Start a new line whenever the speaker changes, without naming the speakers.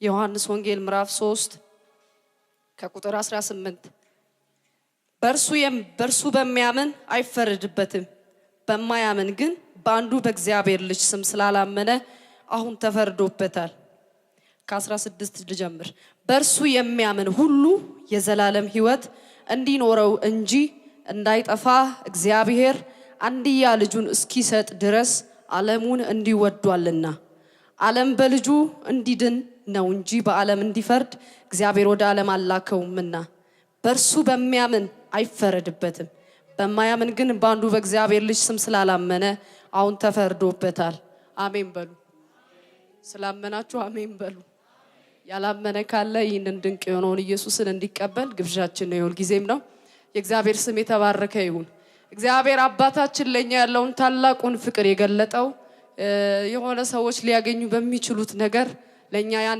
ዮሐንስ ወንጌል ምዕራፍ 3 ከቁጥር 18፣ በእርሱ በሚያምን አይፈረድበትም፣ በማያምን ግን በአንዱ በእግዚአብሔር ልጅ ስም ስላላመነ አሁን ተፈርዶበታል። ከ16 ልጀምር። በእርሱ የሚያምን ሁሉ የዘላለም ሕይወት እንዲኖረው እንጂ እንዳይጠፋ እግዚአብሔር አንድያ ልጁን እስኪሰጥ ድረስ ዓለሙን እንዲሁ ወዷልና። ዓለም በልጁ እንዲድን ነው እንጂ በዓለም እንዲፈርድ እግዚአብሔር ወደ ዓለም አላከውምና። በእርሱ በሚያምን አይፈረድበትም። በማያምን ግን በአንዱ በእግዚአብሔር ልጅ ስም ስላላመነ አሁን ተፈርዶበታል። አሜን በሉ። ስላመናችሁ አሜን በሉ። ያላመነ ካለ ይህንን ድንቅ የሆነውን ኢየሱስን እንዲቀበል ግብዣችን ነው፣ የሁል ጊዜም ነው። የእግዚአብሔር ስም የተባረከ ይሁን። እግዚአብሔር አባታችን ለኛ ያለውን ታላቁን ፍቅር የገለጠው የሆነ ሰዎች ሊያገኙ በሚችሉት ነገር ለኛ ያን